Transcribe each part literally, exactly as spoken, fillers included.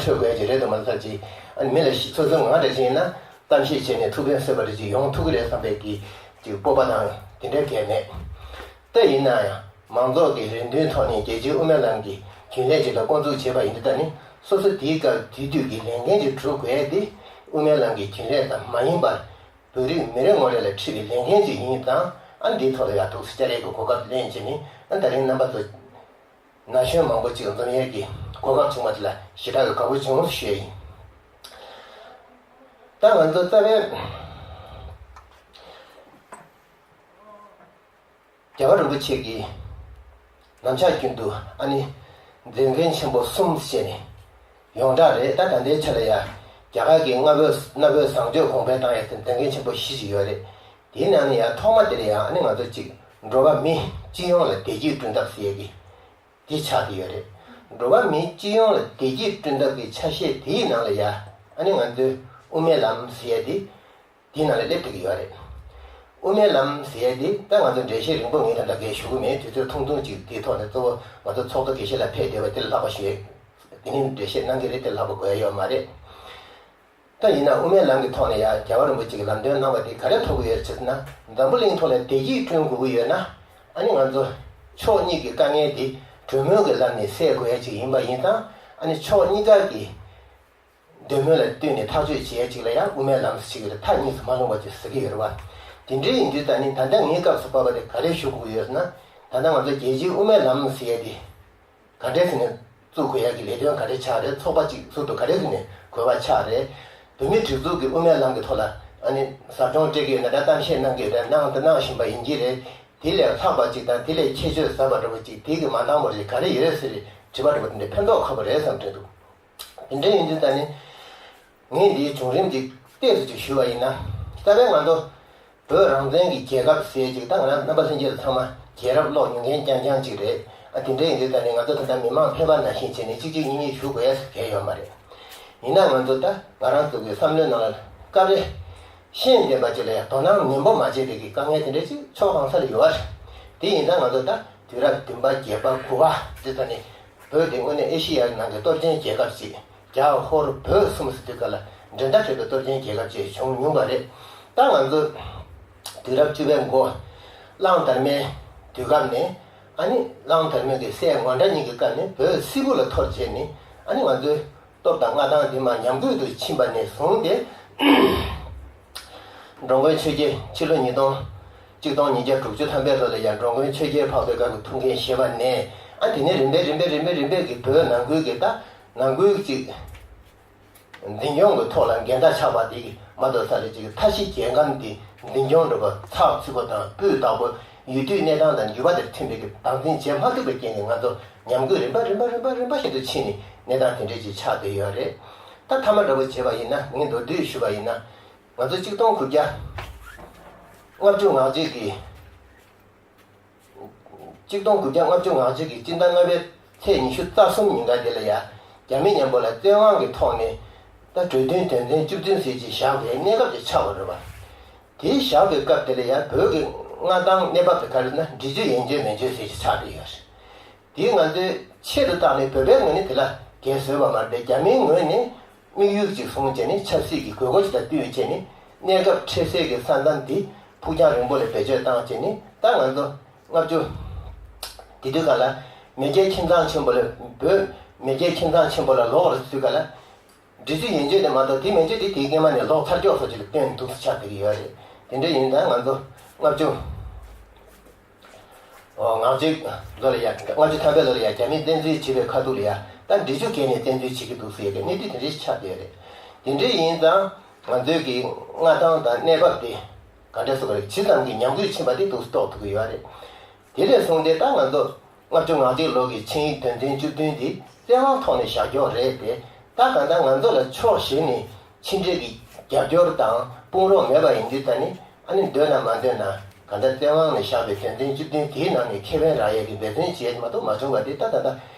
འཕྲོད་དགོས་ཀྱི་རེད་དུ་མ་ཚར་ཅིག་ཨ་ནི་མི་ལ་ཞིག་སོ་སོའི་ང་འདྲ་ཞིག་ཡིན་ན་གཏམ་བཤད་བྱས་ནས་ཐུགས་ཕན་གསོས་པ་འདྲ་ཅིག་ཡོང་ཐུབ་ཀྱི་རེད་བསམ་པའི་གི་ཅིག་སྤོབས་པ་དང་དེ་འདྲའི་གལ་མེད། ད་ཡིན་ན་ཡང་མང་ཚོགས་ཀྱི་རེ་འདུན་ཐོག་ནས་རྒྱལ་སྤྱིའི་དབུ་མའི་ལམ་གྱི་རྒྱུན་ལས་ཅིག་ལ་བསྐོ་འཛུགས་བྱས་པ་ཡིན་དུས་ད་ནི་སོ་སོ་དེའི་སྐབས་དེ་དུས་ཀྱི་ལས་འགན་ཅིག་སྒྲུབ་དགོས་ཏེ་དབུ་མའི་ལམ་གྱི་རྒྱུན་ལས་ཙམ་མ་ཡིན་པར། བོད་རིགས་མི་རེ་ངོ་རེ་ལ་འཁྲི་བའི་ལས་འགན་ཅིག་ཡིན་ཙང་ཨ་འདིའི་ཐོག་ལ་ཡང་ཐུགས་སུ་བཅར་ཡས་ཀྱི་གོ་སྐབས་ལེན་བྱས་ནས་ཨ་ད་རིང་རྣམ་པ་ཚོ་ན་གཞོན་མང་པོ་ཅིག་འཛོམས་ཡས་ཀྱི་གོ་སྐབས་བྱུང་བ་དེ་ལ་ཞེ་དྲག་གི་དགའ་པོ་བྱུང་ཞུ་ཡས་ཡིན། ད་ང་ཚོ་རྩ་བའི་རྒྱལ་བ་རིན་པོ་ཆེ་གིས་ནམ་ཞག་རྒྱུན་དུ་ཨ་ནི་མཛད་འགན་ཆེན་པོ་གསུམ་བྱས་ནས་ཡོངས་གྲགས་རེད། ད་ད་ལྟའི་ཆ་ལ་ཡ་རྒྱ་གར་གྱི་མངའ་འོས་མངའ་འོས་བཟང་སྤྱོད་གོང་འཕེལ་བཏང་ཡ་དེ་མཛད་འགན་ཆེན་པོ་བཞི་ཞིག་ཡོད་རེད། དེའི་ནང་ནས་ཡང་ཐོག་མ་དེ་ལ་ཡང་ཨ་ནི་ང་ཚོ་གཅིག་འགྲོ་བ་མི་སྤྱི་ཡོངས་ལ་བདེ་སྐྱིད་བསྐྲུན་ཐབས་ཟེར་ཡ་གི་དེ་ཆགས་ཀྱི་ཡོད་རེད། འགྲོ་བ་མི་སྤྱི་ཡོངས་ལ་བདེ་སྐྱིད་བསྐྲུན་ཐབས་ཀྱི་ཆ་ཤས་དེའི་ནང་ལ་ཡ་ཨ་ནི་ང་ཚོའི་དབུ་མའི་ལམ་ཟེར་ཡ་དེ་དེའི་ནང་ལ་སླེབས་ཐུབ་ཀྱི་ཡོད་རེད། དབུ་མའི་ལམ་ཟེར་ཡ་དེ་ད་ང་ཚོ་འགྲེལ་བཤད་རིང་པོ་ངས་ད་ལྟ་གས་ཞུ་གི་མེད། དུས་ཚོད་ཐུང་ཐུང་ཅིག་དེའི་ཐོག་ནས་གཙོ་བོ་ང་ཚོ་ཚོགས་གཙོ་དགེ་བཤེས་ལགས་ཕེབས་བསྡད་པ་དེ་ལ་ལྷག་པ་ཞུ་ཡས་དེ་ནི་འགྲེལ་བཤད་གནང་གི་རེད། དེ་ལ་ལྷག་པ་དགོས་ཡ་ཡོད་མ་རེད། ད་ཡིན་ན་དབུ་མའི་ལམ་གྱི་ཐོག་ནས་ཡང་རྒྱལ་བ་རིན་པོ་ཆེ་གིས་ལམ་སྟོན་གནང་བ་དེ་ག་རེ་ཐོབ་ཀྱི་ཡོད་ཟེར་ན། འཛམ་བུ་གླིང་ཐོག་ལ་བདེ་སྐྱིད་བསྐྲུན་དགོས་ཀྱི་ཡོད་ན་ཨ་ནི་ང་ཚོ་ཕྱོགས་གཉིས་ཀྱི་དཀའ་ངལ་དེ་གྲོས་མོལ་གྱི་ལམ་ནས་སེལ་དགོས་ཡ་ཅིག་ཡིན་པ་ཡིན་ཙང་ཨ་ནི་ཕྱོགས་གཉིས་ཀ་གི་འདོད་མོས་ལ་བསྟུན་ནས་ཐག་གཅོད་བྱེད་ཡ་ཅིག་ལ་ཡང་དབུ་མའི་ལམ་ཟེར་གྱི་རེད། མཐའ་གཉིས་སུ་མ་ལྷུང་བ་ཅིག་ཟེར་གྱི་ཡོད་རེད་བ། དེ་འདྲའི་ཡིན་དུས་ད་ནི་ད་ལྟ་ངའི་སྐབས་སུ་བབས་པ་དེ་ག་རེ་ཞུ་དགོས་ཀྱི་ཡོད་ཟེར་ན། ད་ལྟ་ང་ཚོ་རྒྱལ་སྤྱིའི་དབུ་མའི་ལམ་ཟེར་ཡ་དེ་ག་འདྲས་ཟེར་ནས་བཙུགས་དགོས་ཡ་གི་ལས་དོན་ག་རེ་ཆགས་རེད། ཚོགས་པ་གཅིག་ཟུར་དུ་ག་རེ་ཟེར་ནས་དགོས་པ་ཆགས་རེད། བོད་མིའི་སྒྲིག་འཛུགས་ཀྱི་དབུ་མའི་ལམ་གྱི་ཐོག་ལ་ཨ་ནི་ཟབ་སྦྱོང་སྤྲད་ཀྱི་ཡོད་ན་འདྲ། གཏམ་བཤད་གནང་གི་ཡོད་ན་གནང་དང་གནང་བཞིན་པ་ཡིན་གྱི་རེད། དེ་ལས་ལྷག་པ་ཅིག་དང་དེ་ལས་ཁྱད་ཆོས་ཟབ་པ་འདྲ་པོ་ཅིག་དེ་གི་མ་འདང་བ་རེད་ག་རེ་ཡོད་ཟེར་དྲི་བ་འདྲ་པོ་དེ་འདྲ་ཕན་ཐོགས་ཁ་པོ་རེད་བསམ་དྲན་འདུག་དེ་འདྲ་ཡིན་དུས་ད་ནི་ངས་འདིའི་བྱུང་རིམ་ཅིག་ཏོག་ཙམ་ཅིག་ཞུས་པ་ཡིན་ན། རྩ་བའི་ང་ཚོ་བོད་རང་བཙན་གྱི་རྒྱལ་ཁབ་ཟེར་ཅིག་ད་ང་རང་རྣམ་པ་ལྷན་རྒྱས་ཚང་མ་རྒྱལ་རབས་ཀློག་མྱོང་མཁན་རྐྱང་རྐྱང་ཅིག་རེད། ཨ་དེ་འདྲ་ཡིན་དུས་ད་ནི་ང་ཚོ་ད་ལྟ་མི་མང་ཕལ་པ་ནང་བཞིན་བྱས་ནས་གཅིག་གཅིག་གཉིས་གཉིས་ཞུ་དགོས་ཡ་གལ་ཡོད་མ་རེད། ཡིན་ན་ང་ཚོ་ད་ང་རང་ཚོ་གི་བསམ་བློའི་ནང་ལ་སྐབས་རེ་ཤེས་ལྡན་པ་ཅིག་ལ་ཡང་དོ་སྣང་ནན་པོ་མ་བྱས་པའི་གི་དཀའ་ངལ་དེ་འདྲ་ཅིག་ཕྱོགས་གང་ས་ལ་ཡོད་པ་རེད། དེ་ཡིན་ད་ང་ཚོ་ད་དུས་རབས་བདུན་པ་བརྒྱད་པ་དགུ་པ་དེ་ད་ནི་བོད་དེ་དངོས་གནས་ཨེ་ཤེ་ཡའི་ནང་གི་གཏོར་སྐྱོན་རྒྱལ་ཁབ་ཅིག་རྒྱ་ཧོར་བོད་གསུམ་ཟེར་དུས་སྐབས་ལ་འགྲན་ཟླ་བྲལ་བའི་གཏོར་སྐྱོན་རྒྱལ་ཁབ་ཅིག་བྱུང་མྱོང་བ་རེད། ད་ང་ཚོ་དུས་རབས་བཅུ་པའི་འགོ་གླང་དར་མའི་དུས་སྐབས་ནས་ཨ་ནི་གླང་དར་མའི་གི་སྲས་ངོ་འདྲ་གཉིས་ཀྱི་སྐབས་ནས་བོད་སིལ་བུ་ལ་འཐོར་བྱས་ནས་ཨ་ནི་ང་ཚོའི་སྟོབས་དང་མངའ་ཐང་དེ་མར་ཉམས་རྒུད་དུ་ཕྱིན་པ་ནས་བཟུང་སྟེ། འགྲོ་མགོན་ཆོས་རྒྱལ་ཕྱི་ལོ་ཉིས་སྟོང་གཅིག་སྟོང་ཉིས་བརྒྱ་དྲུག་ཅུ་ཐམ་པའི་ལོ་ལ་ཡང་འགྲོ་མགོན་ཆོས་རྒྱལ་འཕགས་པའི་བཀའ་བརྒྱུད་ཐུགས་འགན་བཞེས་པ་ནས་ཨ་དེ་ནས་རིམ་པས་རིམ་པས་རིམ་པས་རིམ་པས་ཀྱི་བོད་ནང་ཁུལ་གྱི་ད་ནང་ཁུལ་གཅིག་འཛིན་སྐྱོང་གི་ཐོག་ལ་འགལ་ཟླ་ཆགས་པ་དེ་གི་མ་གཏོགས་ས་རེ་གཅིག་མཐའ་བཞི་རྒྱལ་ཁམས་དེ་འཛིན་སྐྱོང་འགྲོ་བ་ཚགས་ཚུད་པོ་དང་སྤུས་དག་པོ་ཡུལ་དུས་གནས་སྟངས་དང་འགྱུར་བ་དེར་མཐུན་པའི་གི་དམ་འཛིན་བྱེད་མ་ཐུབ་པའི་རྐྱེན་གྱིས་ང་ཚོ་ཉམས་རྒུད་རིམ་པ་རིམ་པ་རིམ་པ་རིམ་པ་བཞིན་དུ་ཕྱིན་ནས་གནས་སྟངས་དེ་འདྲས་ཅིག་ཆགས་བསྡད་ཡོད་རེད། ད་མཐའ་མ་འདྲ་པོ་བྱས་པ་ཡིན་ན་ངས་མདོར་བསྡུས་ཞུས་པ་ཡིན་ན། ང་ཚོ་གཅིག་སྟོང་དགུ་བརྒྱ་ལྔ་བཅུ་ང་གཅིག་གི་གཅིག་སྟོང་དགུ་བརྒྱ་ལྔ་བཅུ་ང་གཅིག་གི་སྤྱི་ཟླ་ལྔ་པའི་ཚེས་ཉི་ཤུ་རྩ་གསུམ་ཉིན་ཀ་དེ་ལ་ཡ་རྒྱ་མི་མཉམ་པོ་ལ་བཙན་དབང་གི་ཐོག་ནས་ད་གྲོས་མཐུན་དོན་ཚན་བཅུ་བདུན་ཟེར་ཅིག་བཞག་པའི་གནས་སྐབས་དེ་ཆགས་པ་རེད་བ། དེའི་བཞག་པའི་སྐབས་དེ་ལ་ཡ་བོད་ཀྱི་མངའ་ཐང་གནས་བབ་དེ་ག་རེ་ན་འབྲི་ཆུ་ཡན་ཆད་མན་ཆད་ཟེར་ཅིག་ཆགས་བསྡད་ཡོད་རེད། དེས་ང་ཚོའི་ཆེད་དུ་བཏང་ནས་བོད་པའི་ངོས་ནས་དེ་ལ་འགན་བཟོས་པ་མ་རེད་པས། རྒྱ་མིའི་ངོས་ནས་དམིགས་ཡུལ་ཅིག་བཟུང་བྱས་ནས་ཆབ་སྲིད་ཀྱི་དགོས་མཁོ་ཅིག་དང་བསྟུན་བྱས་ནས་གནས་སྐབས་འཕྲལ་སེལ་གྱི་ས་མཚམས་འདི་ཕུགས་རྒྱང་རིང་པོ་ལ་བེད་སྤྱོད་བཏང་བྱས་ནས་ད་ང་ཚོ་ལྔ་བཅུ་དེ་དུས་ག་ལ་མེས་རྒྱལ་ཁྱིམ་ཚང་ཆེན་པོ་ལ་བོད་མེས་རྒྱལ་ཁྱིམ་ཚང་ཆེན་པོ་ལ་ལོག་རེད་དུས་ག་ལ། འབྲི་ཆུ་ཡན་ཆད་དེ་མ་གཏོགས་དེ་མན་ཆད་དེ་དེའི་སྐྱེས་མ་ནས་ལོག་ཚར་ཀྱོག་སོགས་ཅིག་ལ་བསྟན་འདུག་ཆགས་བསྡད་ཀྱི་ཡོད་རེད། དེ་འདྲ་ཡིན་ཙང་ང་ཚོ་ལྔ་བཅུ་ང་གཅིག་ལོ་ལ་ཡ་ལྔ་བཅུ་ཐམ་པའི་ལོ་ལ་ཡ་རྒྱ་མིས་བཙན་འཛུལ་བྱས་པའི་ཁ་ཐུག་ལ་ཡ་ད་འབྲི་ཆུ་བརྒལ་ནས་བཙན་འཛུལ་བྱེད་ཀྱི་འདུག་ཟེར་ཡ་གི་གནས་ཚུལ་དེ་འདྲ་ཞིག་ཆགས་བསྡད་ཡོད་རེད། དེ་འདྲ་ཡིན་ཙང་ང་ཚོའི་གི་མངའ་ཐང་དང་གནས་བབ་དེ་ག་འདྲ་སོགས་རེད་ཇི་ཙམ་གྱིས་ཉམས་རྒུད་ཕྱིན་པ་དེ་འདུག་རྟོགས་ཐུབ་ཀྱི་ཡོད་རེད། དེ་ལས་བཟུང་སྟེ་ད་ང་ཚོ་ལྔ་བཅུ་ང་གཅིག་ལོ་གི་ཆིངས་ཡིག་དོན་ཚན་བཅུ་བདུན་དེ་བཙན་དབང་ཐོག་ནས་བཞག་ཀྱོག་རེད་དེ། ད་གང་ལྟར་ང་ཚོ་ལ་ཕྱོགས་བཞི་ནས་ཕྱི་འབྲེལ་གྱི་རྒྱབ་སྐྱོར་དང་དཔུང་རོགས་མེད་པ་ཡིན་དུས་ད་ནི་ཨ་ནི་འདོད་ན་མ་འདོད་ན་གང་ལྟར་བཙན་དབང་ནས་བཞག་པའི་དོན་ཚན་བཅུ་བདུན་དེའི་ནང་ནས་ཁེ་ཕན་རག་ཡས་ཀྱི་འབད་བརྩོན་བྱས་མ་གཏོགས་མ་བྱུང་བ་དེ་ད་ད་ལྟ་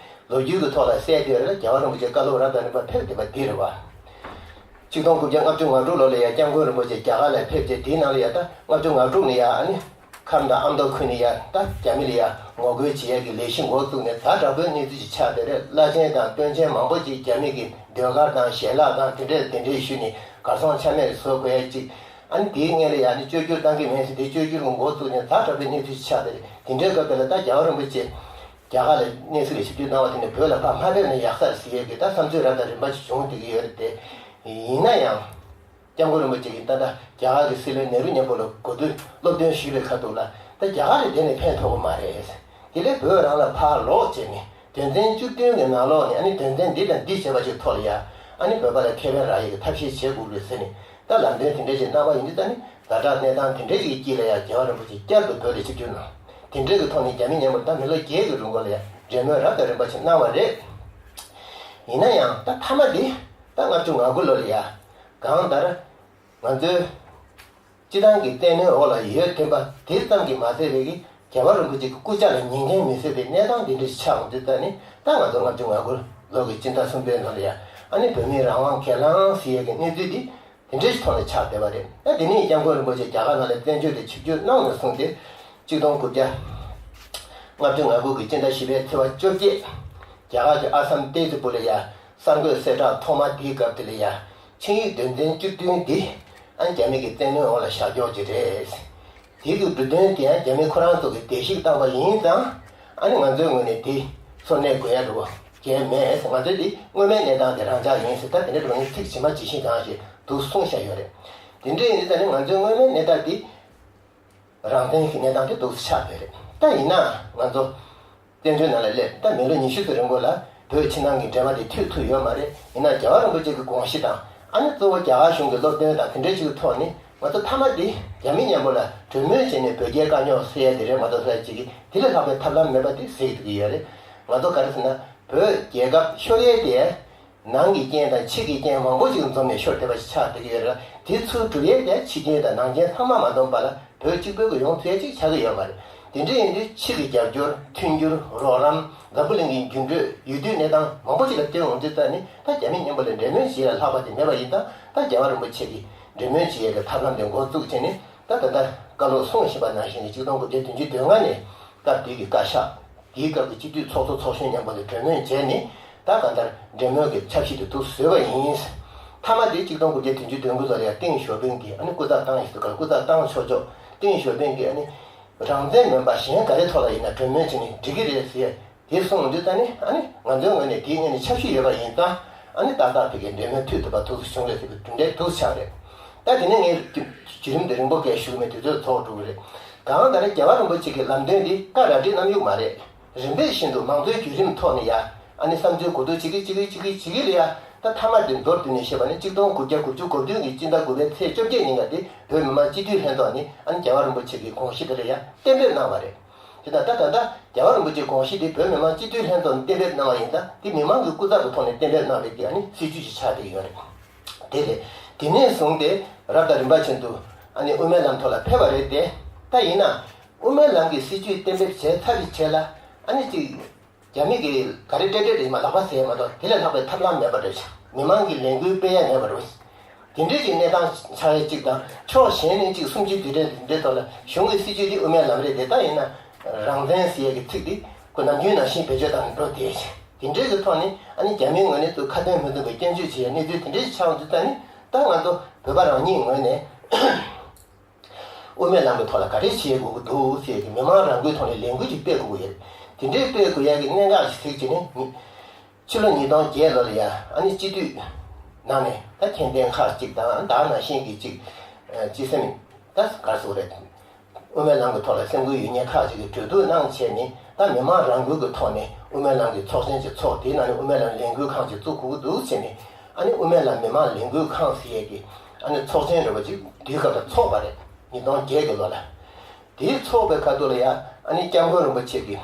ལོ་རྒྱུས་ཀྱི་ཐོག་ལ་གསལ་བསྡད་རེད་ལ། རྒྱལ་བ་རིན་པོ་ཆེ་བཀའ་སློབ་རབ་དང་རིམ་པ་ཕེབས་བསྡད་པ་འདི་རེད་བ། ཆིག་སྟོང་དགུ་བརྒྱ་ལྔ་བཅུ་ང་དྲུག་ལོ་ལ་ཡང་སྐྱབས་མགོན་རིན་པོ་ཆེ་རྒྱ་གར་ལ་ཕེབས་རྗེས་དེའི་ནང་ལ་ཡང་ད་ལྔ་བཅུ་ང་དྲུག་ནས་ཡང་ཨ་ནི་ཁམས་དང་ཨ་མདོ་ཁུལ་ནས་ཡང་ད་རྒྱ་མི་ལ་ཡང་ངོ་རྒོལ་བྱེད་ཡ་གི་ལས་གཞི་འགོ་བཙུགས་ནས་ད་དྲག་པོའི་གནས་ཚུལ་ཞིག་ཆགས་བསྡད་རེད། བླ་ཆེན་དང་དཔོན་ཆེན་མང་པོ་ཅིག་རྒྱ་མི་གི་ ཟློས་གར་དང་ཞལ་ལག་དང་དེ་འདྲས་དེ་འདྲས་ཞུས་ནས་གར་སོང་ཆ་མེད་བཟོ་དགོས་ཡ་གཅིག་ཨ་ནི་དེའི་སྔོན་ལ་ཡ་ནི་བཅོས་བསྒྱུར་བཏང་གི་མེད་ཟེར་དེ་བཅོས་བསྒྱུར་གྱི་འགོ་བཙུགས་ནས་ཛ་དྲག་པའི་གནས་ཚུལ་ཆགས་ཏེ་དེ་འདྲའི་སྐབས་དེ་ལ་ད་རྒྱལ་བ་རིན་པོ་ཆེ་རྒྱ་གར་ལ་གནས་ཚུལ་ལ་ཞིབ་འཇུག་གནང་བ་དེ་ནས་བོད་ལ་ཕར་མ་ཕེབས་ན་ཡག་ས་རེད་ཟེར་ཡས་ཀྱི་ད་བསམ་ཚུལ་རབ་དང་རིམ་པ་ཞིག་བྱུང་བསྡད་ཀྱི་ཡོད་རེད་དེ། ཡིན་ན་ཡང་། སྐྱབས་མགོན་རིན་པོ་ཆེ་གིས་ད་ལྟ་རྒྱ་གར་གྱི་སྲིད་བློན་ནེ་རུ་མཉམ་པོ་ལ་གོ་བསྡུར་སློབ་སྟོན་ཞུས་པའི་ཁ་ཐུག་ལ་ད་རྒྱ་གར་ལ་བསྡད་ནས་ཕན་ཐོགས་ཀྱི་མ་རེད། དེ་ལས་བོད་རང་ལ་ཕར་ལོག་བྱས་ནས་དོན་ཚན་བཅུ་བདུན་གྱི་ནང་ལོགས་ནས་ཨ་ནི་དོན་ཚན་འདི་དང་འདི་བྱས་པ་ཞིག་ཐོག་ལ་ཡ་ཨ་ནི་བོད་པ་ལ་ཁེ་ཕན་རག་ཡས་ཀྱི་ཐབས་ཤེས་བྱེད་དགོས་རེད་ཟེར་ནས་ད་ལམ་སྟོན་དེ་འདྲ་ཞིག་གནང་བ་ཡིན་དུས་ད་ནི་ཛ་དྲག་གནས་སྟངས་དེ་འདྲ་ཞིག་གི་དཀྱིལ་ལ་ཡ་རྒྱལ་བ་རིན་པོ་ཆེ་བསྐྱར་དུ་བོད་ལ་ཆིབས་བསྒྱུར་གནང་། དེ་འདྲའི་གི་ཐོག་ནས་རྒྱ་མི་མཉམ་པོར་ད་མི་ལོ་བརྒྱད་ཀྱི་རིང་ལ་ཡ་འབྲེལ་མོལ་རབ་དང་རིམ་པ་ཞིག་གནང་བ་རེད། ཡིན་ན་ཡང་ད་མཐའ་མ་འདི་ད་ལྔ་བཅུ་ང་དགུ་ལོ་ལ་ཡ། གང་ལྟར། ང་ཚོའི་སྤྱི་བཏང་གི་བཙན་གནོན་འོག་ལ་ཡོད་བསྡད་པ་དེ་ཙམ་གྱིས་མ་ཟད་པའི་གི་རྒྱལ་བ་རིན་པོ་ཆེ་གི་སྐུ་ཕྱྭ་ལ་ཉན་མཁན་མི་སྲིད་པའི་གནས་སྟངས་འདི་འདྲ་ཞིག་ཆགས་འོང་དུས་ད་ནི་ད་ང་ཚོ་ལྔ་བཅུ་ང་དགུ་ལོ་གི་སྤྱི་ཟླ་གསུམ་པའི་ནང་ལ་ཡ་ཨ་ནི་བོད་མིའི་རང་དབང་གྱེན་ལངས་ཟེར་ཡས་ཀྱི་གནས་ཚུལ་འདི་དེ་འདྲ་ཞིག་ཐོག་ནས་ཆགས་བསྡད་པ་རེད། ད་དེ་ནས་སྐྱབས་མགོན་རིན་པོ་ཆེ་རྒྱ་གར་ནང་ལ་བཙན་བྱོལ་དུ་ཆིབས་བསྒྱུར་གནང་ནས་བཟུང་སྟེ་གཅིག་སྟོང་དགུ་བརྒྱ་ལྔ་བཅུ་ང་དགུ་གི་སྤྱི་ཟླ་བཞི་པའི་ཚེས་པ་བཅོ་བརྒྱད། རྒྱ་གར་གྱི་ཨ་སམ་ཏེ་ཛི་པུར་ལ་ཡ་གསར་འགོད་གསལ་བསྒྲགས་ཐོག་མ་དེའི་སྐབས་དེ་ལ་ཡ། ཆིངས་ཡིག་དོན་ཚན་བཅུ་བདུན་འདི་ཨ་ནི་རྒྱ་མི་གི་བཙན་གནོན་འོག་ལ་བཞག་འཇོག་བྱས་རེད། དེ་གི་འབྲུ་དོན་དེ་ཡང་རྒྱ་མི་ཁོ་རང་ཚོ་གིས་བརྡལ་བཤིག་བཏང་བ་ཡིན་ཙང་ཨ་ནི་ང་ཚོའི་ངོས་ནས་དེ་ཚུར་གནས་དགོས་ཡ་འགྲོ་གལ་མེད། ང་ཚོས་དེ་སྔོན་མའི་གནས་སྟངས་དེ་རང་འཇགས་ཡིན་ཟེར་ད་དེ་འདྲའི་འགྲོ་ནས་ཚིག་ཇི་མ་ཇི་བཞིན་གང་ཞིག་འདུག་གསུངས་བཞག་ཡོད་རེད། དེ་འདྲ་ཡིན་དུས་ད་ནི་ང་ཚོའི་སྔོན་མའི་གནས་སྟངས་དེ་རང་བཙན་གྱི་གནས་སྟངས་དེ་འདུག་ཆགས་ཡོད་རེད། ད་ཡིན་ན་ང་ཚོ། བཙན་བྱོལ་ནང་ལ་སླེབས་ད་མི་ལོ་ཉི་ཤུ་ཙམ་རིང་པོ་ལ་བོད་ཕྱི་ནང་གི་འབྲེལ་བ་དེ་མཐུད་ཐུབ་ཡོད་མ་རེད། ཡིན་ན་རྒྱལ་བ་རིན་པོ་ཆེ་གི་དགོངས་གཞི་དང་ཨ་ནི་གཙོ་བོ་རྒྱ་གར་གཞུང་གི་སློབ་སྟོན་དང་དེ་འདྲའི་ཅིག་གི་ཐོག་ནས་ང་ཚོ་མཐའ་མ་དེ་རྒྱ་མི་མཉམ་པོ་ལ་གྲོས་མོལ་བྱས་ནས་བོད་རྒྱའི་དཀའ་རྙོག་སེལ་ཡ་དེ་རེད་མ་གཏོགས་ས་ཡ་ཅིག་གིས་དེ་ལས་ལྷག་པའི་ཐབས་ལམ་མེད་པ་དེ་གཟིགས་ཐུབ་ཀྱི་ཡོད་རེད། ང་ཚོ་ག་རེ་ཟེར་ན་བོད་རྒྱལ་ཁབ་ཤོར་ཡས་དེ། ནང་གི་རྐྱེན་དང་ཕྱི་གི་རྐྱེན་མང་པོ་ཞིག་འཛོམས་ནས་ཤོར་བསྡད་པ་ཞིག་ཆགས་བསྡད་ཀྱི་ཡོད་རེད། དེ་ཚུར་སྒྲུབ་ཡས་དེ་ཕྱི་རྐྱེན་དང་ནང་རྐྱེན་ཚང་མ་མ་འཛོམས་པ་ལ་བོད་གཅིག་པུའི་གི་ཡོང་ཐུབ་ཡས་ཅིག་ཆགས་ཀྱི་ཡོད་མ་རེད། དེ་འདྲ་ཡིན་དུས་ཕྱི་གི་རྒྱབ་སྐྱོར་མཐུན་འགྱུར་རོགས་རམ་འཛམ་བུ་གླིང་གི་འགྱུར་འགྲོས་ཡུལ་དུས་གནས་སྟངས་མང་པོ་ཞིག་ལ་བལྟས་འོང་དུས་ད་ནི་ད་རྒྱ་མི་མཉམ་པོ་ལ་འབྲེལ་མོལ་བྱེད་ཡས་ལ་ལྷག་པ་དེ་མེད་པ་ཡིན་ཙང་ད་རྒྱལ་བ་རིན་པོ་ཆེ་གིས་འབྲེལ་མོལ་བྱེད་ཡས་ཀྱི་ཐབས་ལམ་དེ་འགོ་བཙུགས་བྱས་ནས་ད་ད་ལྟ་བཀའ་སློབ་གསུངས་བཞིན་པ་ནང་བཞིན་གཅིག་སྟོང་དགུ་བརྒྱ་བདུན་ཅུ་དོན་ལྔ་ནས་སྐབས་དེ་གི་བཀའ་ཤག་དེའི་སྐབས་ཀྱི་སྤྱི་འཐུས་ཚོགས་གཙོ་ཚོགས་གཞོན་མཉམ་པོ་ལ་གྲོས་མོལ་བྱས་ནས་ད་གང་ལྟར་འབྲེལ་མོལ་གྱི་ཆབ་སྲིད་དེ་དུ་བཟོས་པ་ཡིན། མཐའ་མ་དེ་གཅིག་སྟོང་དགུ་བརྒྱ་བདུན་ཅུ་དོན་དགུ་ལོ་ལ་ཡང་ཏེང་ཞའོ་ཕིང་གིས་ཨ་ནི་སྐུ་ཚབ་བཏང་ཡིན་ཟེར་ག་ལ་སྐུ་ཚབ་བཏང་ཆོག་ཆོག་ཏེང་ཞའོ་ཕིང་གིས་ཨ་ནི་རང་བཙན་མིན་པ་གཞན་ག་རེ་ཐོག་ལ་ཡིན་ན་གྲོས་མོལ་བྱས་ནས་འགྲིག་གི་རེད་ཟེར་དེ་གསུངས་དུས་ད་ནི་ཨ་ནི་ང་ཚོའི་ངོས་ནས་དེའི་སྔོན་ནས་འཆར་གཞི་ཡོད་པ་ཡིན་ཙང་ཨ་ནི་ཏག་ཏག་ཕ་གིའི་འབྲེལ་མོལ་མཐུད་ཐུབ་པ་དུ་བྱུང་རེད་ཟེར་བའི་གྲུབ་འབྲས་དུ་ཆགས་རེད། ད་དེ་ནས་ངས་བརྒྱུད་རིམ་དེ་རིང་པོ་གས་ཞུ་གི་མེད་དུས་ཚོད་རྫོགས་འགྲོ་གི་རེད། གང་ལྟར་རྒྱལ་བ་རིན་པོ་ཆེ་གི་ལམ་སྟོན་འདི་བཀའ་ར་སྤྲོད་གནང་ཡོད་མ་རེད། རིམ་པས་བཞིན་དུ་མང་གཙོའི་བརྒྱུད་རིམ་ཐོག་ནས་ཡ། ཨ་ནི་བསམ་ཚུལ་གོ་བསྡུར་བྱེད་ཀྱི་བྱེད་ཀྱི་བྱེད་ཀྱི་བྱེད་ཀྱི་ལ་ཡ། ད་མཐའ་མ་དེ་མདོར་བསྡུས་ནས་བཤད་པ་ནི་གཅིག་སྟོང་དགུ་བརྒྱ་དགུ་བཅུ་གོ་བདུན་གྱི་སྤྱི་ཟླ་དགུ་པའི་ཚེས་བཅོ་བརྒྱད་ཉིན་ཀ་དེ་བོད་མི་མང་སྤྱི་འཐུས་ལྷན་ཚོགས་ནས་ཨ་ནི་རྒྱལ་བ་རིན་པོ་ཆེ་གི་དགོངས་གཞི་དེ་ལ་ཡ་གཏན་འབེབས་གནང་བ་རེད། དེ་དང་ད་ད་ལྟ་རྒྱལ་བ་རིན་པོ་ཆེའི་དགོངས་གཞི་དེ་བོད་མི་མང་སྤྱི་འཐུས་ལྷན་ཚོགས་ནས་གཏན་འབེབས་གནང་བ་ཡིན་ཙང་དེ་མི་མང་གི་སྐུ་ཚབ་ཀྱི་ཐོག་ནས་གཏན་འབེབས་གནང་བའི་གི་ཨ་ནི་སྲིད་ཇུས་ཤིག་ཆགས་བསྡད་ཡོད་རེད། དེ་རེད། དེ་ནས་བཟུང་སྟེ་རབ་དང་རིམ་པ་བཞིན་དུ་ཨ་ནི་དབུ་མའི་ལམ་ཐོག་ལ་ཕེབས་པ་རེད་དེ། ད་ཡིན་ན་དབུ་མའི་ལམ་གྱི་སྲིད་ཇུས་གཏན་འབེབས་བྱས་ཚར་བའི་རྗེས་ལ་ཨ་ནི་ཅིག་རྒྱ་མི་གིས་ག་རེ་སྤྲད་སྤྲད་རེད་མ་ལག་པ་ཟས་མ་གཏོགས་དེ་ལས་ལྷག་པའི་ཐབས་ལམ་མེད་པ་རེད། མི་མང་གི་ལས་འགུལ་སྤེལ་ཡ་མེད་པ་རེད། དེ་འདྲའི་ཅིག་གནས་སྟངས་ཆགས་ཡ་གཅིག་དང་ཕྱོགས་གཞན་ནས་ཅིག་གསུམ་བཅུའི་དུས་དྲན་དེ་འདྲའི་ཐོག་ལ་གཞུང་གི་སྲིད་ཇུས་དེ་དབུ་མའི་ལམ་རེད་དེ། ད་ཡིན་ན་རང་བཙན་ཟེར་ཡ་གི་ཚིག་དེ་ཁོ་ནམ་རྒྱུན་ནང་བཞིན་བེད་སྤྱོད་བཏང་ནས་འགྲོ་བསྡད་ཅིང་། དེ་འདྲའི་གི་ཐོག་ནས་ཨ་ནི་རྒྱ་མིའི་ངོས་ནས་ཚུར་ཁ་འདོན་མི་ཐུབ་པའི་སྐྱོན་བརྗོད་བྱེད་ཡ་གནས་ཚུལ་དེ་འདྲའི་ཆགས་འདུག་ད་ནི་ད་ང་ཚོ་བོད་པ་རང་ཉིད་ངོས་ནས། དབུ་མའི་ལམ་གྱི་ཐོག་ལ་ག་རེ་བྱེད་དགོས་ཀྱི་འདུག་ཟེར་གྱི་མི་མང་རང་འགུལ་ཐོག་ནས་ལས་འགུལ་ཅིག་སྤེལ་དགོས་ཀྱི་ཡོད། དེ་འདྲའི་སྤེལ་དགོས་ཡ་གི་གནད་འགག་ཅིག་གཟིགས་བྱས་ནས་ཕྱི་ལོ་ཉིས་སྟོང་བརྒྱད་ལོ་ལ་ཡ་ཨ་ནི་སྤྱི་འཐུས་ནང་ནས་ད་མཁྱེན་ལྡན་ཁག་ཅིག་དང་ད་ནང་བཞིན་གྱི་ཅིག་སྤྱི་སེམས་ད་ག་རེ་ཟེར་དགོས་རེད། དབུ་མའི་ལམ་གྱི་ཐོག་ལ་སེམས་འགུལ་ཡོད་མཁན་ཁག་ཅིག་གིས་གྲོས་བསྡུར་གནང་བྱས་ནས་ད་མི་མང་རང་འགུལ་གྱི་ཐོག་ནས་དབུ་མའི་ལམ་གྱི་ཚོགས་ཆེན་ཅིག་ཚོགས། དེའི་ནང་ནས་དབུ་མའི་ལམ་ལས་འགུལ་ཁང་ཅིག་བཙུགས་དགོས་ཀྱི་འདུག་ཟེར་ནས། ཨ་ནི་དབུ་མའི་ལམ་མི་མང་ལས་འགུལ་ཁང་ཟེར་ཡས་ཀྱི་ཨ་ནི་ཚོགས་ཆེན་རེ་བ་ཅིག་དུས་སྐབས་ལ་ཚོགས་པ་རེད། ཉིས་སྟོང་བརྒྱད་ཀྱི་ལོ་ལ། དེའི་ཚོགས་པའི་ཁ་ཐུག་ལ་ཡ་ཨ་ནི་སྐྱབས་མགོན་རིན་པོ་ཆེ་གིས་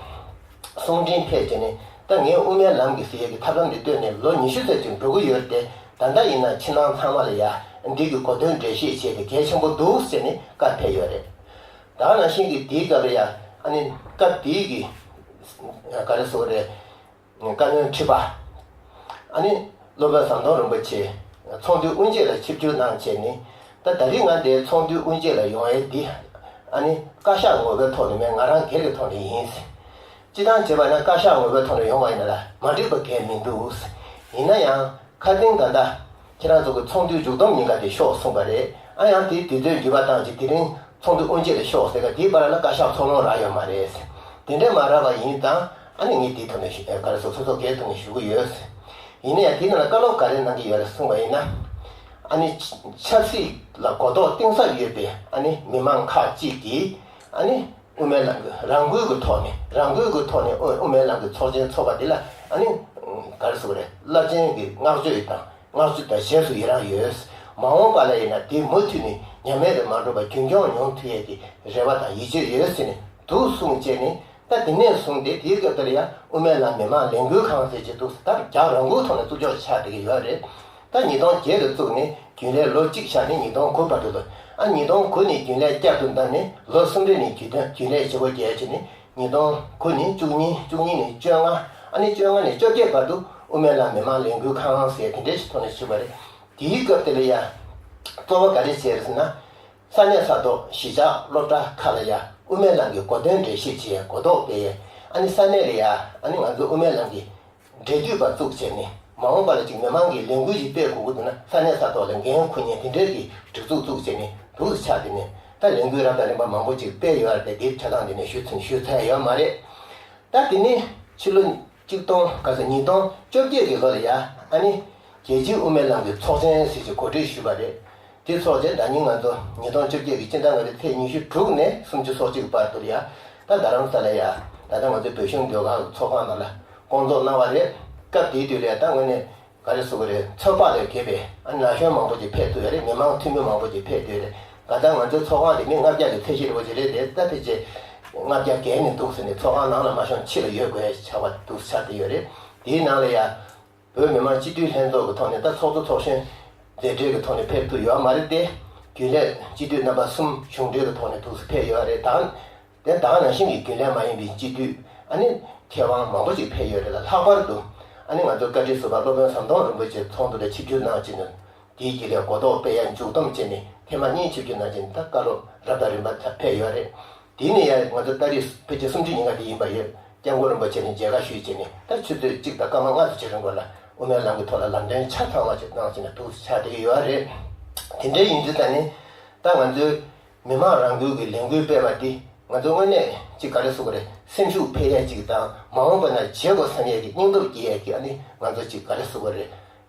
གསུང་འཕྲིན་ཕེབས་བྱས་ནས་ད་ངས་དབུ་མའི་ལམ་གྱི་ཟེར་ཡས་ཀྱི་ཐབས་ལམ་འདི་བཏོན་ནས་ལོ་ཉི་ཤུ་ཙམ་ཅིག་འགྲོ་གི་ཡོད་རེད་དེ། ད་ལྟ་ཡིན་ན་ཕྱི་ནང་ཚང་མ་ལ་ཡ་འདི་གི་གོ་དོན་འགྲེལ་བཤད་བྱས་ཏེ་གལ་ཆེན་པོ་འདུག་ཟེར་ནས་བཀའ་ཕེབས་ཡོད་རེད། ད་ནང་བཞིན་གྱི་དེའི་སྐབས་ལ་ཡ་ཨ་ནི་སྐབས་དེའི་གི་ག་རེ་ཟེར་དགོས་རེད། བཀའ་བློན་ཁྲི་པ། ཨ་ནི་སློབ་དཔོན་ཟམ་གདོང་རིན་པོ་ཆེ་ཚོགས་འདུའི་དབུ་འབྱེད་ལ་ཆིབས་བསྒྱུར་གནང་བྱས་ནས། ད་ད་རིང་ང་འདིའི་ཚོགས་འདུའི་དབུ་འབྱེད་ལ་ཡོང་ཡས་འདི་ཨ་ནི་བཀའ་ཤག་ངོ་བོའི་ཐོག་ནས་མེད། ང་རང་སྒེར་གྱི་ཐོག་ནས་ཡིན། སྤྱི་བཏང་བྱས་པ་ན་བཀའ་ཤག་ངོ་བོའི་ཐོག་ནས་ཡོང་བ་ཡིན་ན་ལ་མ་འགྲིག་པ་གང་ཡང་མི་འདུག་ཡིན་ན་ཡང་། ཁ་སྟེང་ད་ལྟ་ཁྱེད་རང་ཚོ་གི་ཚོགས་འདུའི་མཇུག་བསྡོམས་ཉིན་ཀ་དེ་ཤོག་གསུངས་པ་རེད། ཨ་ཡང་དེ་དུས་ཚོད་འགྱུར་བ་བཏང་རྗེས་དེ་རིང་ཚོགས་འདུ་དབུ་འབྱེད་ལ་ཤོག་ཟེར་ག་དེའི་བར་ལ་བཀའ་ཤག་ཚོགས་ལོངས་རག་ཡོད་མ་རེད། དེ་འདྲས་མ་རག་པ་ཡིན་ཙང་ཨ་ནི་ངས་དེའི་ཐོག་ནས་ཞུ་ག་རེ་ཟེར་སོ་སོ་སྒེར་ཐོག་ནས་ཞུ་གི་ཡོད། ཡིན་ན་ཡང་དེའི་ནང་ལ་བཀའ་སློབ་ག་རེ་གནང་གི་ཡོད་རེད་གསུངས་པ་ཡིན་ན། ཨ་ནི་ཆབ་སྲིད་ལ་གོ་རྟོགས་གཏིང་ཟབ་ཡོད་པའི་ཨ་ནི་མི་མང་ཁག་ཅིག་གིས་ཨ་ནི། དབུ་མའི་ལམ་གྱི་རང་འགུལ་གྱི་ཐོག་ནས་རང་འགུལ་གྱི་ཐོག་ནས་དབུ་དབུ་མའི་ལམ་གྱི་ཚོགས་ཆེན་ཚོགས་པ་འདི་ལ་ཨ་ནི་ག་རེ་ཟེར་དགོས་རེད། རླབས་ཆེན་གྱི་བསྔགས་བརྗོད་དང་བསྔགས་བརྗོད་དང་རྗེས་སུ་ཡི་རང་ཡོད། མ་འོངས་པ་ལ་ཡིན་ན་དེ་མུ་མཐུད་ནས་ཉམས་མེད་དུ་མ་འགྲོ་བར་རྒྱུན་སྐྱོང་ཡོང་ཐུབ་ཡས་ཀྱི་རེ་བ་དང་ཡིད་ཆེས་ཡོད་ཟེར་ནས་འདུག་གསུངས་བྱས་ནས། ད་དེ་ནས་བཟུང་སྟེ་དེའི་སྐབས་དེ་ལ་ཡང་དབུ་མའི་ལམ་མི་མང་ལས་འགུལ་ཁང་ཟེར་གྱི་འདུག་ད་རྒྱ་རང་འགུལ་ཐོག་ནས་བཙུགས་འཇོག་ཆགས་བསྡད་ཀྱི་ཡོད་རེད། ད་ཉིས་སྟོང་བརྒྱད་ལ་བཙུགས་ནས་རྒྱུན་ལས་ལོ་གཅིག་བཞག་ནས་ཉིས་སྟོང་དགུ་བར་དུ་ལ། ཨ་ཉིས་སྟོང་དགུ་ནས་རྒྱུན་ལས་བསྐྱར་དུ་བདམས་ནས་ལོ་གསུམ་རེ་ནས་རྒྱུན་ལས་རྒྱུན་ལས་བྱེད་སྒོ་བརྒྱད་བྱས་ནས་ཉིས་སྟོང་དགུ་ནས་བཅུ་གཉིས། བཅུ་གཉིས་ནས་བཅོ་ལྔ། ཨ་ནི་བཅོ་ལྔ་ནས་བཅོ་བརྒྱད་བར་དུ་དབུ་མའི་ལམ་མི་མང་ལས་འགུལ་ཁང་ཟེར་དེ་འདྲའི་ཞིག་ཐོག་ནས་ཞུགས་པ་རེད། དེའི་སྐབས་དེ་ལ་ཡ་གཙོ་བོ་ག་རེ་བྱས་རེད་ཟེར་ན། ས་གནས་ས་ཐོག་གཞིས་ཆགས་སློབ་གྲྭ་ཁག་ལ་ཡ་དབུ་མའི་ལམ་གྱི་གོ་སྟོན་འགྲེལ་བཤད་བྱས། གོ་རྟོགས་སྤེལ། ཨ་ནི་ས་གནས་ལ་ཡ་ཨ་ནི་ང་ཚོ་དབུ་མའི་ལམ་གྱི་འབྲེལ་མཐུད་པ་བཙུགས་བྱས་ནས་མ་འོངས་པ་ལ་ཅིག་མི་མང་གིས་ལས་འགུལ་ཞིག་སྤེལ་དགོས་ཀྱི་འདུག་ན་ས་གནས་ས་ཐོག་ལ་འགན་འཁུར་མཁན་དེ་འདྲའི་གི་སྒྲིག་འཛུགས་བཙུགས་བྱས་ནས་འདུག་སེ་ཆགས་བསྡད་ནས་ད་ལས་འགུལ་རབ་དང་རིམ་པ་མང་པོ་ཅིག་སྤེལ་ཡོད་རེད་དེ། དེའི་ཆ་ཚང་འདི་ནས་ཞུ་ཚུན་ཞུ་ཚར་ཡོད་མ་རེད། ད་དེ་ནས་ཕྱི་ལོ་གཅིག་སྟོང་ག་ཚོད་ཉིས་སྟོང་བཅོ་བརྒྱད་ཀྱི་ལོ་ལ་ཡ་ཨ་ནི་རྒྱལ་སྤྱིའི་དབུ་མའི་ལམ་གྱི་ཚོགས་ཆེན་ཟེར་ཞིག་གོ་སྒྲིག་ཞུས་པ་རེད། དེ་ཚོགས་ཆེན་ཟླ་ཉིན་ང་ཚོ་ཉིས་སྟོང་བཅོ་བརྒྱད་ཀྱི་སྤྱི་ཟླ་ལྔ་པའི་ཚེས་ཉི་ཤུ་དྲུག་ནས་སུམ་ཅུ་སོ་གཅིག་བར་དུ་ལ་ཡ་ད་རྡ་རམ་ས་ལ་ཡ་ད་ལྟ་ང་ཚོའི་བོད་གཞུང་ཟློས་གར་ཚོགས་ཁང་ནང་ལ་བསྐོང་ཚོགས་གནང་བ་རེད། སྐབས་དེའི་དུས་ལ་ཡ་ད་དངོས་གནས་ག་རེ་ཟེར་དགོས་རེད། ཚོད་དཔག་ལས་བརྒལ་བའི་ཨ་ན་གཞོན་མང་པོ་ཅིག་ཕེབས་ཐུབ་ཡོད་རེད། མི་མང་འཐུས་མི་མང་པོ་ཅིག་ཕེབས་ཐུབ་ཡོད་རེད། ད་ལྟ་ང་ཚོའི་ཚོགས་ཁང་དེ་མི་ལྔ་བརྒྱ་གི་ཚད་གཞི་རེད་པ་ཅིག་རེད་དེ། ད་ཕལ་ཆེར་ལྔ་བརྒྱ་བརྒལ་ནས་འདུག་ཟེར་ནས་ཚོགས་ཁང་ནང་ལ་མ་ཤོང་ཕྱི་ལ་ཡོད་དགོས་ཡ་ཆགས་པ་འདུག་ཆགས་བསྡད་ཡོད་རེད། དེའི་ནང་ལ་ཡ། བོད་མི་མང་སྤྱི་འཐུས་ལྷན་ཚོགས་ཀྱི་ཐོག་ནས་ད་ཚོགས་གཙོ་ཚོགས་གཞོན་མཛད་གྲོས་ཀྱི་ཐོག་ནས་ཕེབས་ཐུབ་ཡོད་མ་རེད་དེ། རྒྱུན་ལས་སྤྱི་འཐུས་རྣམ་པ་གསུམ་གཞུང་འབྲེལ་གྱི་ཐོག་ནས་འདུག་སེ་ཕེབས་ཡོད་རེད། ད་དེ་དག་ནང་བཞིན་གྱི་རྒྱུན་ལས་མ་ཡིན་པའི་སྤྱི་འཐུས་ཨ་ནི་མཁས་དབང་མང་པོ་ཅིག་ཕེབས་ཡོད་རེད་ལ། ལྷག་པར་དུ་ཨ་ནི་ང་ཚོ་བཀའ་ཁྲི་ཟུར་པ་སློབ་དཔོན་ཟམ་གདོང་རིན་པོ་ཆེ་ཚོགས་འདུ་ལ་ཆིབས་བསྒྱུར་གནང་བྱས་ནས་དེའི་རྗེས་ལ་གོ་རྟོགས་སྤེལ་ཡ་མཇུག་བསྡོམས་བྱས་ནས་ཐེངས་མ་གཉིས་ཆིབས་བསྒྱུར་གནང་བྱས་ནས་ད་བཀའ་སློབ་རབ་དང་རིམ་པ་ཕེབས་ཡོད་རེད། དེ་ནས་ཡང་ང་ཚོ་ཏ་རིག་ཕལ་ཆེར་སུམ་ཅུ་ཉིན་ག་དེ་ཡིན་པ་ཡོད། སྐྱབས་མགོན་རིན་པོ་ཆེ་ནས་མཇལ་ཁ་ཞུས་བྱས་ནས་ད་ཆུ་ཚོད་གཅིག་དང་སྐར་མ་ལྔ་ཙམ་ཅིག་རིང་པོ་ལ་དབུ་མའི་ལམ་གྱི་ཐོག་ལ་ལམ་སྟོན་ཆ་ཚང་བ་ཅིག་གནང་བྱས་ནས་འདུག་ཆགས་བསྡད་ཀྱི་ཡོད་རེད། དེ་འདྲའི་ཡིན་དུས་ད་ནི་ད་ང་ཚོའི་མི་མང་རང་འགུལ་གྱི་ལས་འགུལ་སྤེལ་བ་འདི་ང་ཚོ་དངོས་གནས་ཅིག་ག་རེ་ཟེར་དགོས་རེད། སེམས་ཤུགས་འཕེལ་ཡས་ཅིག་དང་མ་འོངས་པ་ན་བྱེད་དགོས་བསམ་ཡས་ཀྱི་སྙིང་སྟོབས་སྐྱེ་ཡས་ཀྱི་ཨ་ནི་ང་ཚོ་ཅིག་ག་རེ་ཟེར་དགོས་རེད།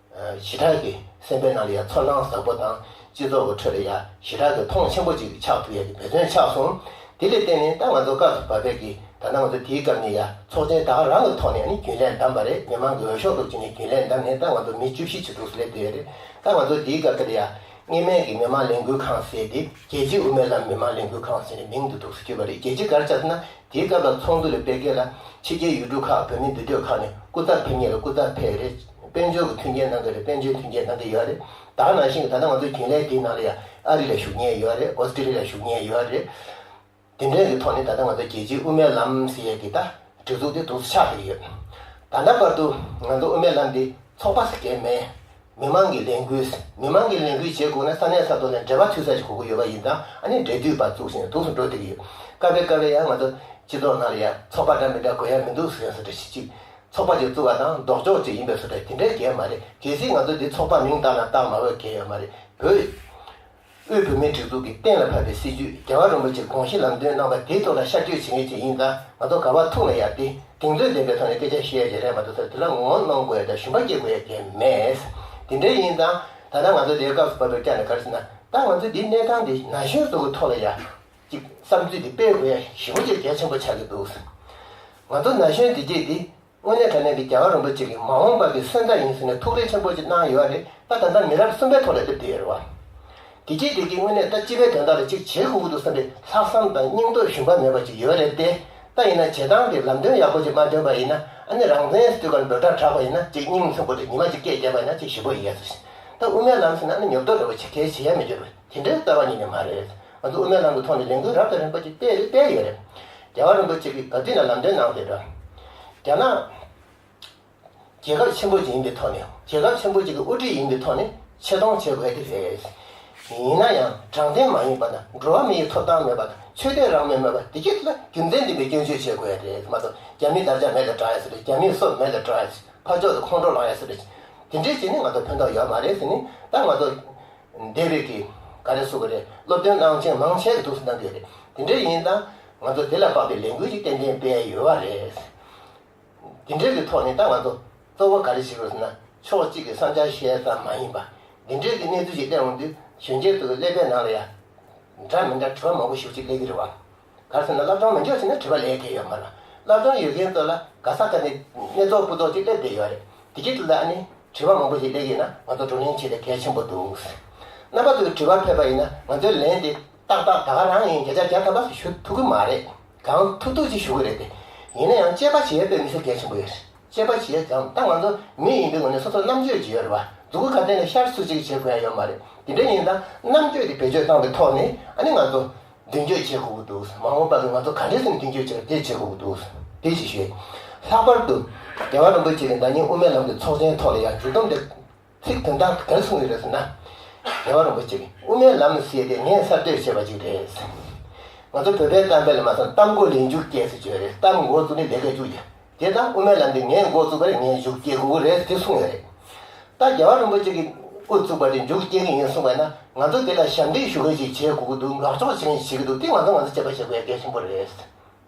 ཞེ་དྲག་གི་སེམས་པའི་ནང་ལ་ཡང་ཚོར་སྣང་ཟབ་པོ་དང་སྤྱི་ཚོགས་ཀྱི་ཁྲོད་ལ་ཡང་ཞེ་དྲག་གི་མཐོང་ཆེན་པོ་ཅིག་ཆགས་ཐུབ་ཡག་གི་འབད་བརྩོན་ཆགས་སོང་། དེ་ལ་བརྟེན་ནས་ད་ང་ཚོ་སྐབས་སུ་བབས་པའི་གི་ད་ལྟ་ང་ཚོ་དེའི་སྐབས་ནས་ཡང་ཚོགས་ཆེན་ད་ག་རང་གི་ཐོག་ནས་ཨ་ནི་རྒྱུན་ལས་བདམས་པ་རེད། མི་མང་གི་འོས་ཤོག་བླུགས་བྱས་ནས་རྒྱུན་ལས་བདམས་ནས་ད་ང་ཚོ་མི་བཅུ་བཞི་ཅིག་འདུག་སེ་སླེབས་བསྡད་ཡོད་རེད། ད་ང་ཚོ་དེའི་སྐབས་དེ་ལ་ཡང་སྔོན་མའི་གི་མི་མང་ལས་འགུལ་ཁང་ཟེར་དེ་རྒྱལ་སྤྱིའི་དབུ་མའི་ལམ་མི་མང་ལས་འགུལ་ཁང་ཟེར་ནས་མིང་དེ་འདུག་སེ་བསྒྱུར་བ་རེད། རྒྱལ་སྤྱི་ག་རེ་ཆགས་ཟེར་ན། དེའི་སྐབས་ལ་ཚོགས་འདུ་ལ་ཕེབས་མཁན་ལ་ཕྱི་རྒྱལ་ཡུལ་གྲུ་ཁག་བོད་མིའི་འདུས་སྡོད་ཁག་ནས་སྐུ་ཚབ་ཕེབས་མཁན་ལ་སྐུ་ཚབ་ཕེབས་རེད། དཔལ་འབྱོར་གྱི་མཐུན་རྐྱེན་གནང་གི་རེད། དཔལ་འབྱོར་མཐུན་རྐྱེན་གནང་གི་ཡོད་རེད། ད་ག་ནང་བཞིན་གྱི་ད་ལྟ་ང་ཚོ་རྒྱུན་ལས་དེའི་ནང་ལ་ཡང་ཨ་རི་ལ་བཞུགས་མཁན་ཡོད་རེད། ཨོ་སི་ཀྲི་ལི་ཡ་ལ་བཞུགས་མཁན་ཡོད་རེད། དེ་འདྲའི་གི་ཐོག་ནས་ད་ལྟ་ང་ཚོ་རྒྱལ་སྤྱིའི་དབུ་མའི་ལམ་ཟེར་ཡས་ཀྱི་ད་སྒྲིག་འཛུགས་དེ་འདུག་སེ་ཆགས་བསྡད་ཀྱི་ཡོད། ད་ལྟ་བར་དུ་ང་ཚོ་དབུ་མའི་ལམ་འདི་ཚོགས་པ་ཟེར་མཁན་མེད། མི་མང་གི་ལས་འགུལ། མི་མང་གི་ལས་འགུལ་བྱེད་དགོས་ན་ས་གནས་ས་ཐོག་ནས་འབྲེལ་བ་མཐུད་ས་ཞིག་དགོས་ཀྱི་ཡོད་པ་ཡིན་ཙང་ཨ་ནི་འབྲེལ་མཐུད་པ་བཙུགས་ཤིང་འདུག་སེ་འགྲོ་བསྡད་ཀྱི་ཡོད། སྐབས་རེ་སྐབས་རེ་ཡང་ང་ཚོ་སྤྱི་ཚོགས་ནང་ལ་ཡང་ཚོགས་པ་འདྲ་མི་འདྲ་དགོས་ཡ་མི་འདུག་ཟེར་ཡ་བཟོ་འདྲ་ཞིག་ཅིག་ཚོགས་པ་ཅིག་བཙུགས་པ་དང་ལྡོག་ཕྱོགས་ཅིག་ཡིན་པའི་བཟོ་འདྲ་དེ་འདྲའི་གལ་མ་རེད། གལ་སྲིད་ང་ཚོ་འདི་ཚོགས་པ་མིང་བཏགས་ན་བཏགས་མ་དགོས་གལ་ཡོད་མ་རེད། བོད་དབུས་བོད་མིའི་སྒྲིག་འཛུགས་ཀྱི་གཏན་ལ་ཕབ་པའི་སྲིད་བྱུས་རྒྱལ་བ་རིན་པོ་ཆེའི་དགོངས་གཞི་ལམ་སྟོན་གནང་བ་དེའི་ཐོག་ལ་ཤར་བསྐྱོད་བྱེད་མཁན་ཅིག་ཡིན་ཙང་ང་ཚོ་ག་པར་ཐུག་ན་ཡང་དེ་གདེང་ཚོད་ལྡན་པའི་ཐོག་ནས་སྐད་ཆ་བཤད་ཡ་ཞིག་རེད་མ་གཏོགས་ས་དེ་ལ་ངོ་གནོང་དགོས་ཡ་དང་ཞུམ་པ་སྐྱེ་དགོས་ཡ་གང་མེད། དེ་འདྲ་ཡིན་ཙང་ད་ལྟ་ང་ཚོ་དེའི་སྐབས་སུ་བབས་པའི་སྐྱ་ནས་ག་རེ་ཟེར་ན་ད་ང་ཚོ་འདིའི་གནས་སྟངས་འདི་ན་གཞོན་ཚོ་གི་ཐོག་ལ་ཡ་ཅིག་བསམ་ཚུལ་འདི་སྤེལ་དགོས་ཡ་ཞེ་པོ་ཅིག་གལ་ཆེན་པོ་ཆགས་ཀྱི་འདུག་ང་ཚོ་ན་གཞོན་འདི་གྱད་འདི། དངོས་གནས་དྲང་གནས་ཀྱི་རྒྱལ་བ་རིན་པོ་ཆེ་གི་མ་འོངས་པ་གི་སོན་རྩ་ཡིན་ཟེར་ནས་ཐུགས་རེ་ཆེན་པོ་ཅིག་གནང་ཡོད་རེད། ད་ད་ལྟ་མི་རབས་གསུམ་པའི་ཐོག་ལ་སླེབས་བསྡད་ཡོད་རེད་བ། དེ་གཅིག་དེ་གི་དངོས་གནས་ད་སྤྱི་པའི་དོན་དག་ལ་ཅིག་བྱེད་དགོས་ཀྱི་འདུག་བསམ་པའི་ལྷག་བསམ་དང་སྙིང་སྟོབས་ཞུམ་པ་མེད་པ་ཅིག་ཡོད་རེད་དེ། ད་ཡིན་ན་བྱེད་སྟངས་དེ་ལམ་སྟོན་ཡག་པོ་ཅིག་མ་སྟོན་པ་ཡིན་ན་ཨ་ནི་རང་བཙན་ཟེར་དུས་ག་འབོད་སྒྲ་གྲགས་པ་ཡིན་ན་ཅིག་སྙིང་མཚུངས་པོ་དེ་ཉི་མ་ཅིག་སྐད་བརྒྱབ་པ་ཡིན་ན་ཅིག་ཞེ་པོ་ཡིན་ཡ་ཟེར། ད་དབུ་མའི་ལམ་ཟེར་ན་ཨ་ནི་ཉོབ་ཏོ་འདྲ་བོ་ཅིག་གལ་ཆེ་ཡ་མི་འགྱུར་བ། དེ་འདྲའི་རྩ་བ་ཉིད་ནས་མ་རེད། ང་ཚོ་དབུ་མའི་ལམ་གྱི་ཐོག་ནས་ལས་འགུལ་རབ་དང་རིམ་པ་ཅིག་སྤེལ་རེད་སྤེལ་ཡོད་རེད། རྒྱལ་བ་རིན་པོ་ཆེ་གིས་ག་དུས་ན་ལམ་སྟོན་གནང་བསྡད་ར། རྒྱ་ནག་རྒྱལ་ཁབ་ཆེན་པོ་ཅིག་ཡིན་པའི་ཐོག་ནས་རྒྱལ་ཁབ་ཆེན་པོ་ཅིག་གི་དབུ་ཁྲིད་ཡིན་པའི་ཐོག་ནས་ཆེ་མཐོང་བྱེད་དགོས་དེ་རེད། ཡིན་ན་ཡང་དྲང་བདེན་མ་ཡིན་པ་དང་འགྲོ་བ་མིའི་ཐོབ་ཐང་མེད་པ་དང་ཆོས་དད་རང་མོས་མེད་པ་དེ་གྱད་ལ་རྒྱུ་མཚན་ལྡན་པའི་སྐྱོན་བརྗོད་བྱེད་དགོས་རེད་མ་གཏོགས་རྒྱ་མིའི་དར་ཆ་མེད་ལ་བསྒྲགས་ཡ་ཟེར་རེད། རྒྱ་མིའི་སྲོལ་མེད་ལ་བསྒྲགས་ཡ་ཟེར། ཕར་ཕྱོགས་སུ་ཁོང་ཁྲོ་ལངས་ཡ་ཟེར་རེད། དེ་འདྲའི་བྱས་ནས་ང་ཚོ་ཕན་ཐོགས་ཡོད་མ་རེད་ཟེར་ནས། ད་ང་ཚོ་འདས་པའི་གི་ག་རེ་ཟེར་དགོས་རེད། སློབ་སྟོན་གནང་མཁན་མང་ཆེ་གི་འདུག་སེ་གནང་གི་ཡོད་རེད། དེ་འདྲ་ཡིན་ཙང་ང་ཚོ་དེ་ལ་དཔག་པའི་ལས་འགུལ་ཞིག་ཏན་ཏན་སྤེལ་ཡ་ཡོད་པ་རེད། དེ་འདྲའི་གི་ཐོག་ནས་ད་ང་ཚོ་གཙོ་བོ་ག་རེ་བྱེད་དགོས་ཟེར་ན། ཕྱོགས་གཅིག་གི་བསམ་འཆར་བཤད་ཙམ་མ་ཡིན་པ། འདི་འདྲའི་གི་གནས་ཚུལ་ཞིག་སླེབས་འོང་དུས་གཞོན་སྐྱེས་ཚོ་གི་ཀླད་པའི་ནང་ལ་ཡ་འདྲ་མི་འདྲ་དྲི་བ་མང་པོ་ཞེ་པོ་ཅིག་སླེབས་ཀྱི་རེད་བ། ག་རེ་ཟེར་ན། བསླབ་སྦྱོང་མི་འཇོག་བྱས་ན་དྲི་བ་སླེབས་ཀྱི་ཡོད་མ་རེད། བསླབ་སྦྱོང་ཡོད་མཁན་ཚོ་ལ་ག་ས་ག་ནས་སྣ་ཚོགས་སྤུ་མདོག་ཅིག་སླེབས་བསྡད་ཡོད་རེད། དེ་གི་དུས་ལ་ཨ་ནི་དྲི་བ་མང་པོ་ཞིག་སླེབས་ཀྱི་ཡིན་ན་ང་ཚོ་བགྲོ་གླེང་བྱེད་ཡ་གལ་ཆེན་པོ་འདུག། རྣམ་པ་ཚོས་དྲི་བ་ཕེབས་པ་ཡིན་ན་ང་ཚོའི་ལན་དེ་ཏག་ཏག་ད་ག་རང་ཡིན། བརྒྱ་ཆ་བརྒྱ་ཐམ་པ་ཞུ་ཐུབ་ཀྱི་མ་རེད། གང་ཐུབ་ཐུབ་ཅིག་ཞུ་གི་རེད་དེ། ཡིན་ན་ཡང་དཔྱད་པ་བྱེད་ཡ་དཔེ་མི་སྲིད་གལ་ཆེན་པོ་ཡོད་རེད། དཔྱད་པ་བྱེད་ཡ་ཙམ། ད་ང་ཚོ་མི་ཡིན་པའི་ངོས་ནས་སོ་སོར་རྣམ་དཔྱོད་ཅིག་ཡོད་རེད་བ། མཛུབ་གུ་ག་སྟེང་ནས་ཤར་སུ་ཅིག་བྱེད་དགོས་ཡ་ཡོད་མ་རེད། དེ་འདྲ་ཡིན་ཙང་རྣམ་དཔྱོད་དེ་བེད་སྤྱོད་བཏང་བའི་ཐོག་ནས་ཨ་ནི་ང་ཚོ་མདུན་སྐྱོད་བྱེད་དགོས་ཀྱི་འདུག། མ་འོངས་པ་ལ་ང་ཚོ་ག་འདྲས་སེ་མདུན་སྐྱོད་བྱེད་དགོས་ཀྱི་འདུག། དེ་ཅིག་ཞུས། ལྷག་པར་དུ་རྒྱལ་བ་རིན་པོ་ཆེ་གིས་ཟླ་ཉིན་དབུ་མའི་ལམ་གྱི་ཚོགས་ཆེན་ཐོག་ལ་ཡང་མཇུག་སྡོམ་དེ་ཚིག་དོན་དག་ག་རེ་གསུངས་ཡོད་རེད་ཟེར་ན། རྒྱལ་བ་རིན་པོ་ཆེ་གིས་དབུ་མའི་ལམ་ཟེར་དེ་ངས་གསར་གཏོད་བྱས་པ་ཅིག་རེད། ང་ཚོ་བོད་པའི་གཏམ་དཔེ་ལ་མ་སོང་གཏམ་མགོ་ལས་མཇུག་སྐྱེས་ཟེར་གྱི་ཡོད་རེད། གཏམ་མགོ་བཙུགས་ནས་ལས་ཀ་མཇུག་སྐྱེས། དེ་དང་དབུ་མའི་ལམ་འདི་ངས་འགོ་བཙུགས་པ་རེད། ངས་མཇུག་སྐྱེལ་དགོས་ཀྱི་རེད་དེ་གསུངས་ཡོད་རེད། ད་རྒྱལ་བ་རིན་པོ་ཆེ་གིས་འགོ་བཙུགས་པ་དེ་མཇུག་སྐྱེལ་གྱི་ཡིན་གསུངས་པ་ཡིན་ན། ང་ཚོ་དེ་ལ་ཞབས་འདེགས་ཞུ་མཁན་ཞིག་བྱེད་དགོས་ཀྱི་འདུག། དགག་ཕྱོགས་བྱེད་མཁན་ཞིག་བྱེད་ཀྱི་འདུག། དེ་ང་ཚོ་ང་ཚོ་དཔྱད་པ་བྱེད་དགོས་ཡ་གལ་ཆེན་པོ་རེད།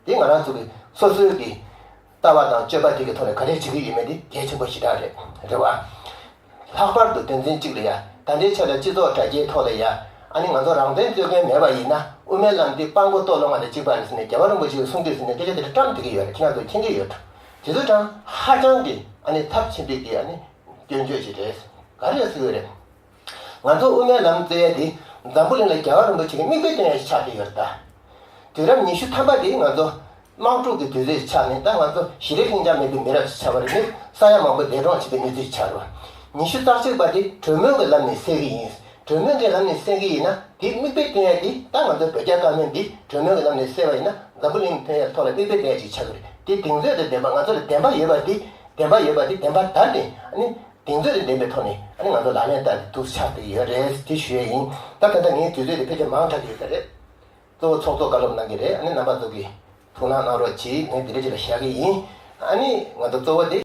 དེ་ང་རང་ཚོ་གི་སོ་སོའི་གི་ལྟ་བ་དང་སྤྱོད་པ་དེ་གི་ཐོག་ནས་ག་རེ་བྱེད་ཀྱི་ཡོད་མེད་དེ་གལ་ཆེན་པོ་ཞེ་དྲག་རེད། རེད་བ། ལྷག་པར་དུ་དོན་ཚན་གཅིག་ལ་ཡ། ད་ལྟའི་ཆ་ལ་སྤྱི་ཚོགས་དྲ་རྒྱའི་ཐོག་ལ་ཡ། ཨ་ནི་ང་ཚོ་རང་བཙན་རྩོད་མཁན་མེད་པ་ཡིན་ན་དབུ་མའི་ལམ་འདི་སྤྲང་པོ་ལྟོ་སློང་བ་དང་གཅིག་པ་རེད་ཟེར་ནས་རྒྱལ་བ་རིན་པོ་ཆེས་གསུང་དུས་ཟེར་ནས་སྐད་ཆ་དེ་འདྲ་བཀྲམ་བསྡད་ཀྱི་ཡོད་རེད། ཁྱེད་རང་ཚོས་མཁྱེན་གྱི་ཡོད་འགྲོ། དེ་ཚོ་ཀྱང་ཧ་ཅང་གི་ཨ་ནི་ཚབས་ཆེན་པོའི་གི་ཨ་ནི་སྐྱོན་བརྗོད་ཅིག་རེད། ག་རེ་ཟེར་གྱི་ཡོད་རེད། ང་ཚོ་དབུ་མའི་ལམ་རྩོད་ཡ་དེ་འཛམ་བུ་གླིང་ལ་རྒྱལ་བ་རིན་པོ་ཆེ་གི་མིག་དཔེ་སྟོན་ཡ་ཞིག་ཆགས་བསྡད་ཡོད་རེད་ད། དུས་རབས་ཉི་ཤུ་ཐམ་པ་དེ་ང་ཚོ་དམག་འཁྲུག་གི་དུས་ཚོད་ཆགས་ནས་ད་ང་ཚོ་ཞི་བདེ་ལྷིང་འཇགས་མེད་པའི་མི་རབས་ཤིག་ཆགས་པ་རེད། མི་ས་ཡ་མང་པོ་འདས་གྲོངས་བྱེད་པའི་གནས་ཚུལ་ཆགས་རེད་བ། ཉི་ཤུ་རྩ་གཅིག་པ་དེ་གྲོས་མོལ་གྱི་ལམ་ནས་སེལ་གྱི་ཡིན། གྲོས་མོལ་གྱི་ལམ་ནས་སེལ་གྱི་ཡིན་ན་དེ་མིག་དཔེ་སྟོན་ཡ་དེ་ད་ང་ཚོ་བོད་རྒྱ་དཀར་མོ་འདི་གྲོས་མོལ་གྱི་ལམ་ནས་སེལ་བ་ཡིན་ན་འཛམ་བུ་གླིང་ཐོན་ཡ་ཐོག་ལ་མིག་དཔེ་སྟོན་ཡ་ཅིག་ཆགས་ཀྱི་རེད། དེ་གདེང་ཚོད་དང་ལྡན་པ། ང་ཚོ་ལ་བདེན་པ་ཡོད་པ་དེ་བདེན་པ་ཡོད་པ་དེ་བདེན་པ་དར་ནས་ཨ་ནི་གདེང་ཚོད་དང་ལྡན་པའི་ཐོག་ནས་ཨ་ནི་ང་ཚོ་ལག་ལེན་བསྟར་ཏེ་འདུག་ཆགས་ཀྱི་ཡོད་རེད། དེ་ཞུ་ཡ་ཡིན། ད་ད་ལྟ་ངའི་དུས་ཚོད་དེ་ཕལ་ཆེར་མང་དྲགས་ཀྱི་ཡོད་ས་རེད། གཙོ་བོ་ཚོགས་གཙོ་བཀའ་སློབ་གནང་གི་རེད། ཨ་ནི་རྣམ་པ་ཚོ་གིས་ཐུགས་སྣང་གནང་རོགས་གྱིས། ངས་འདི་འདྲ་ཅིག་ལ་བཞག་གི་ཡིན། ཨ་ནི་ང་ཚོ་གཙོ་བོ་དེ་